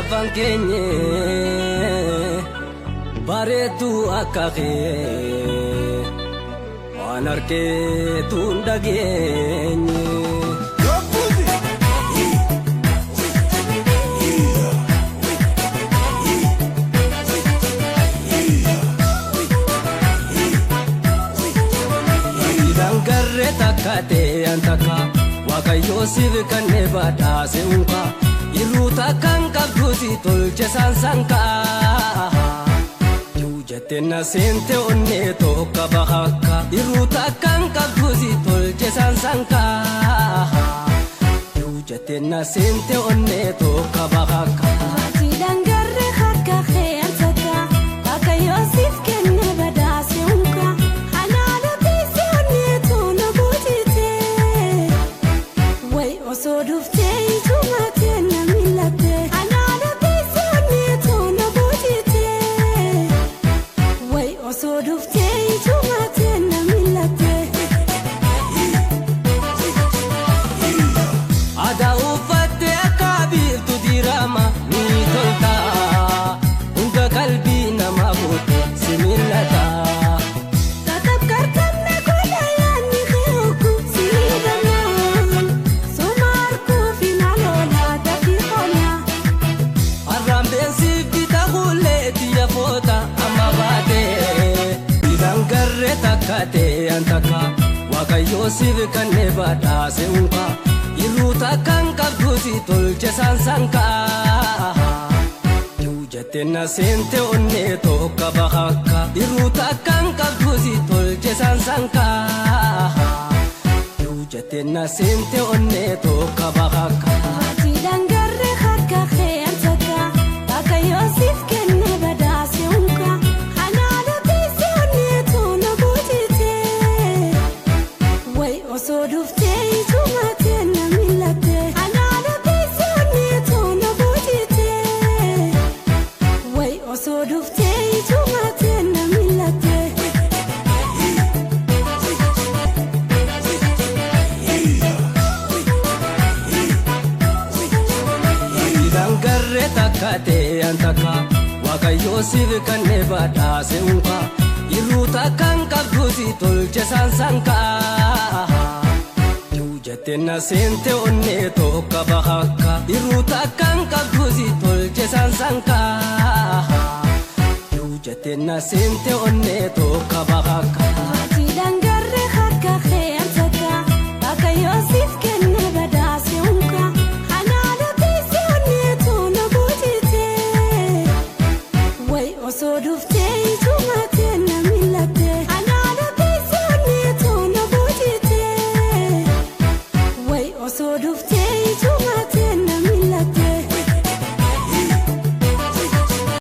lafaan keenye bareedduu akka kee waan argeetu hin dhageenye. Garree takka ta'e takka Waaqayyoo siif kennee badhaase unka irruu takkaan qabduuti tolche saansankaa. Jettee na seente onnee tokko bahakka irruu takkaan qabduuti tolche saansankaa. Jettee na seente onnee tokko bahakka. Dangarree harka kee takka Waaqayyoo siif kennee badhaase unka. Osoo dhuftee ijuma keenya miilatte anaana teessee onneetu na boojite. Wayi osoo dhuftee ijuma keenya miilatte. Aadaa uffattee akka biiftuu dirama ni tolta. Hunda qalbii namaa fuute si miillata. Takka Waaqayyoo siif kennee badhaase unka irruu takkaan qabduuti tolche saansankaa. Jettee na seente onnee tokko bahakka irruu takkaan qabduuti tolche saansankaa. Jettee na seente onnee tokko bahakka. Dangarree harka kee takka Waaqayyoo siif kennee badhaase unka. Osoo dhuftee ijuma keenya miilatte anaana teessee onneetu na boojite. Wayi osoo dhuftee ijuma keenya miilatte. Dangarree takka ta'e takka Waaqayyoo siif kennee badhaase unka irruu takkaan qabduuti tolche saansankaa. Jettee na seente onnee tokko bahakka irruu takkaan qabduuti tolche saansankaa. Jettee na seente onnee tokko bahakka. Dangarree harka kee takka Waaqayyoo siif kennee badhaase unka anaana teessee onneetu na boojite. Wayi osoo dhuftee ijuma keenya.